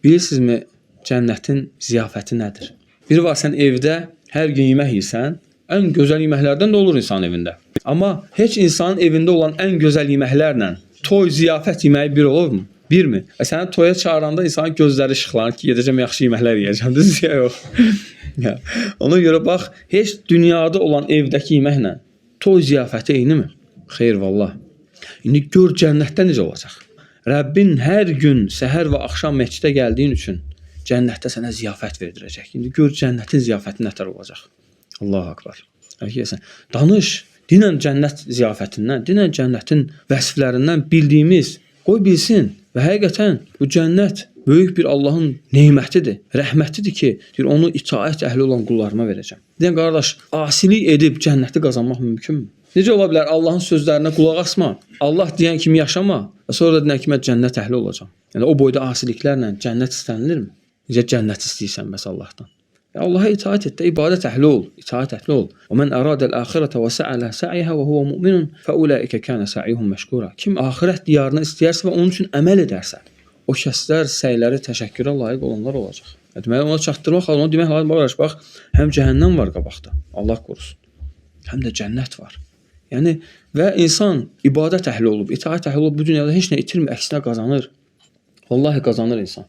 Bilirsinizmi cənnətin ziyafəti nədir? Bir var sən evdə hər gün yemək yeyirsən, ən gözəl yeməklərdən də olur insan evində. Amma heç insanın evində olan ən gözəl yeməklərlə toy ziyafət yeməyi bir olurmu? Birmi? Səni toya çağıranda insanın gözləri işıqlanır ki, gedəcəm yaxşı yeməklər yeyəcəm. Düzdür ya yox? Ya. Ona görə bax, heç dünyada olan evdəki yeməklə toy ziyafəti eynimi? Xeyr vallah. İndi gör cənnətdə necə olacaq? Rəbbin hər gün səhər və axşam məscidə gəldiyin üçün cənnətdə sənə ziyafət verdirəcək. İndi gör cənnətin ziyafəti nətər olacaq. Allahu akbar. Həqiqətən danış, dinən cənnət ziyafətindən, dinən cənnətin vəsflərindən bildiyimiz qoy bilsin və həqiqətən bu cənnət böyük bir Allahın nemətidir, rəhmətidir ki, deyir onu itaət əhli olan qullarıma verəcəm. Deyən qardaş, asilik edib cənnəti qazanmaq mümkünmü? Necə ola bilər Allahın sözlərinə qulaq asma, Allah deyən kimi yaşama və sonra da deyən kimi mən cənnət əhli olacam. Yəni o boyda asiliklərlə cənnət istənilirmi? Necə cənnət istəyirsən bəs Allahdan? Ya Allah'a itaat et də, ibadət əhli ol, itaat əhli ol. Və men əradəl axirətə və sa'ə sa'yaha və huve mu'minun fəulaika kana sa'yuhum məşkura. Kim axirət diyarını istəyərsə və onun üçün əməl edərsə, o şəxslər səyləri təşəkkürə layiq olanlar olacaq. Deməli ona çatdırmaq lazım, ona demək lazım, bax, bax, həm cəhənnəm var qabaqda, Allah qorusun. Həm də cənnət var. Yəni və insan ibadət əhli olub, itaat əhli olub bu dünyada heç nə itirmir, əksinə qazanır. Vallahi qazanır insan.